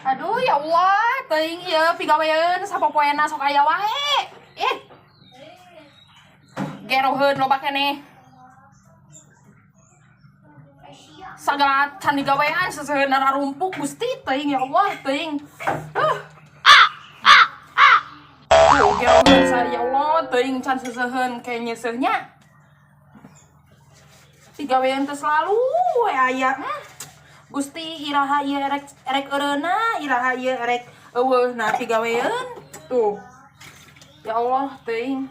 Aduh ya Allah, teuing ieu pigaweun sapopoena sok aya wae. Ih. Geroheun loba keneh. Sagala can digawean seseuheun rumpuk Gusti teuing ya Allah teuing. Tuh geroheun sa ya Allah teuing can seseuheun ke nyeuseuhnya. Pigawean teh selalu we aya. Gusti iraha ieu erek erek eureuna, iraha ieu erek eueuh na pigawean. Tuh. Ya Allah teuing.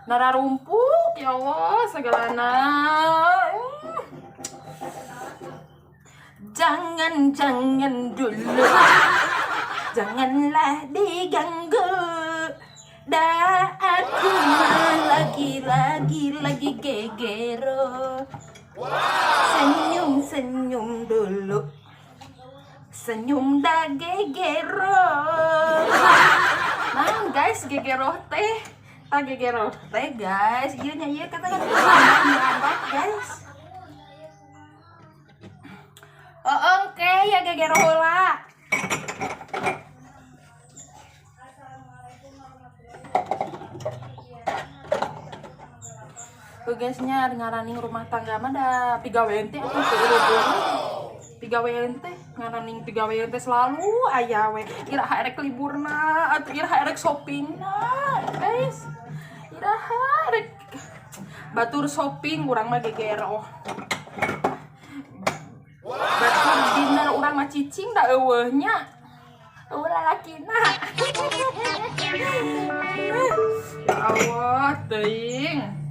Nararumpuk ya Allah segalana. Jangan jangan dulu. Janganlah diganggu. Dah aku mah lagi gegero. Senyum senyum dulu. Senyum dah gegero. Nah guys, gegero teh. Ta gegero teh guys. Ieu nya ieu kata kan guys. Oh, oke ya gegero heula. Tuh guysnya ngaraning rumah tangga mah da pigawean teh atuh teu eureun. Pigawean teh ngaraning pigawean teh selalu aya we. Iraha erek liburna atuh iraha erek shoppingna guys. Iraha erek batur shopping urang mah gegero. Batur dinner urang mah cicing da eueuh nya. Eueuh lalakina. Ya Allah teuing.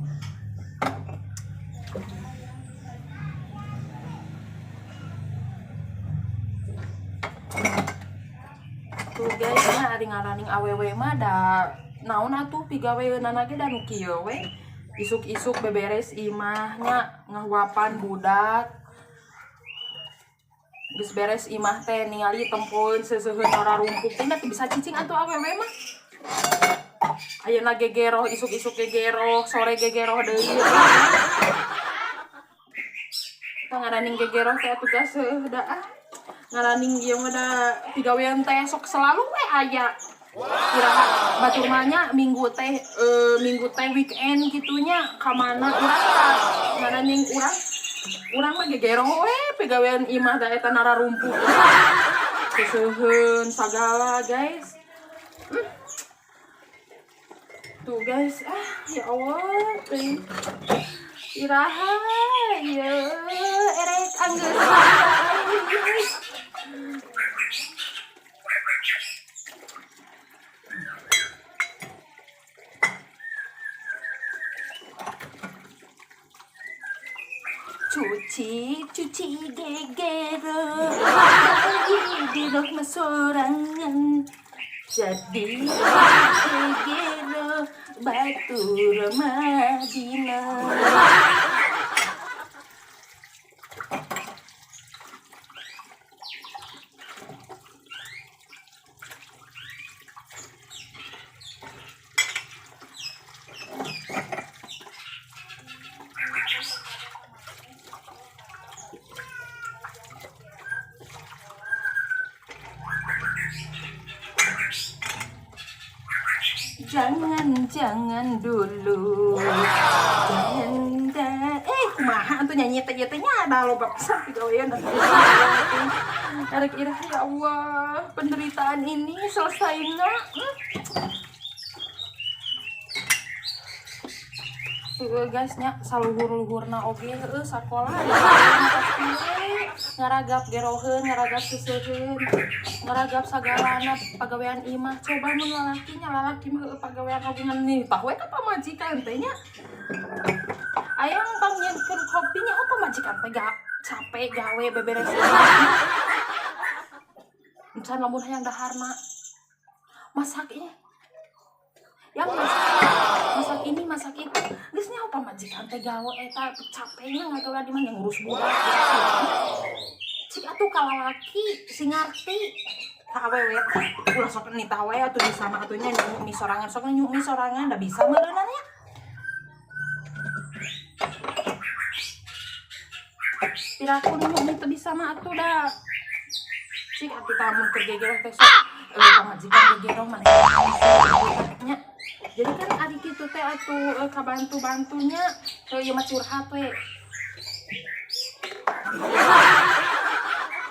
Tuh guys, nya ari ngaraning awewe mah da naon atuh pigaweunana ge da nu kieu we. Isuk-isuk beberes imah nya ngahuapan budak. Geus beres imah teh ningali tempoeun seseuheun nararumpuk teh teu bisa cicing atuh awewe mah. Ayeuna gegeroh, isuk-isuk gegeroh, sore gegeroh deui. Tah ngaraning gegeroh teh atuh gas heueuh da ah. Ngaraning ieu mah da pigawean teh sok selalu we aya. Iraha batur mah nya minggu teh minggu teh weekend kitunya ka mana urang tah ngaraning urang mah gegeroh we pigawean imah da eta nararumpuk. Seseuheun sagala guys. Tuh guys, ah ya Allah teuing. Iraha ieu erek anggeus guys. Cuci, cuci gegero, lagi di rumah sorangan. Jadi gegero, batur Madinah. Jangan, jangan dulu. Jangan dah. Kumaha atuh nyanyi teh ieu teh nya ada loba pisan pigawean atuh. Erek irah ya Allah, penderitaan ini selesai enggak? Tuh guys nya saluhur-luhurna oge heueuh sakola pasti ngaragap geroheun, ngaragap seseuheun, ngaragap sagalana pagawean imah. Coba mun lalakinya, lalaki mah heueuh pagawean oge ngan nitah we ka pamajikan teh nya. Ayang pangnyieunkeun kopinya oh pamajikan teh capek gawe beberes. Encan lamun hayang daharna masak ieu. Yang masak ini masak itu geus nyaho pamajikan teh gawe eta capeknya ngagawe di mana ngurus budak. Cik atuh ka lalaki sing ngarti ka awewe ulah sok nitah wae atuh bisa mah atuh nya nyumi sorangan sok nyumi sorangan da bisa meureunna nya. Piraku nyumi teu bisa mah atuh da Cik atuh tamu keur gegeroh teh sok pamajikan gegeroh maneh nya. Jadi kan ari kitu teh atuh kabantu-bantunya heuh, ieu mah curhat we.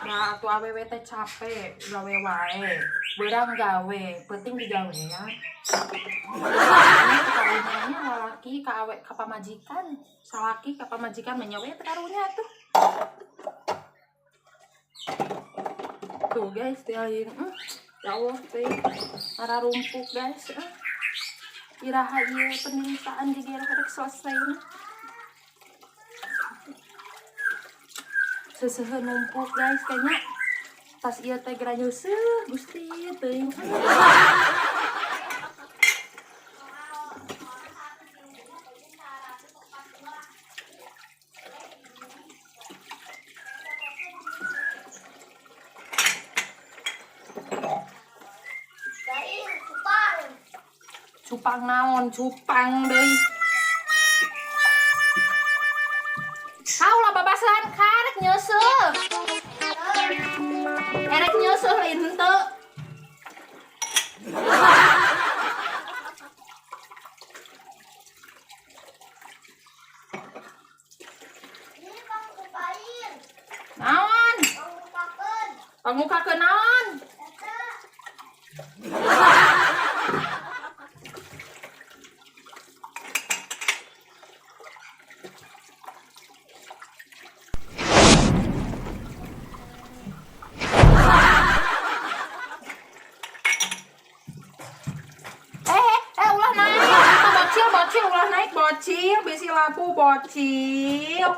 Nah, atuh awewe teh capek gawe wae. Beurang gawe, penting digawe ya. Ini karunya lalaki ka awe ka pamajikan, salaki ka pamajikan mah nya we teu karunya atuh. Tuh guys, tialin. Ya Allah teh rumpuk guys. Iraha ieu penderitaan gegeroh rek selesai. Seseuheun numpuk guys, kayaknya tas ieu teh geura nyeuseuh Gusti teuing. Gaing, cupang. Cupang naon, cupang deui. Kau lah babasan karek nyeuseuh. Erek nyeuseuh lain henteu. Ini pangkupain. Naon? Pangkupakeun. Pangukakeun naon? Eta. Eh, eh, eh, ulah naik. Itu bocil, bocil, ulah naik, bocil. Bisi labu, bocil.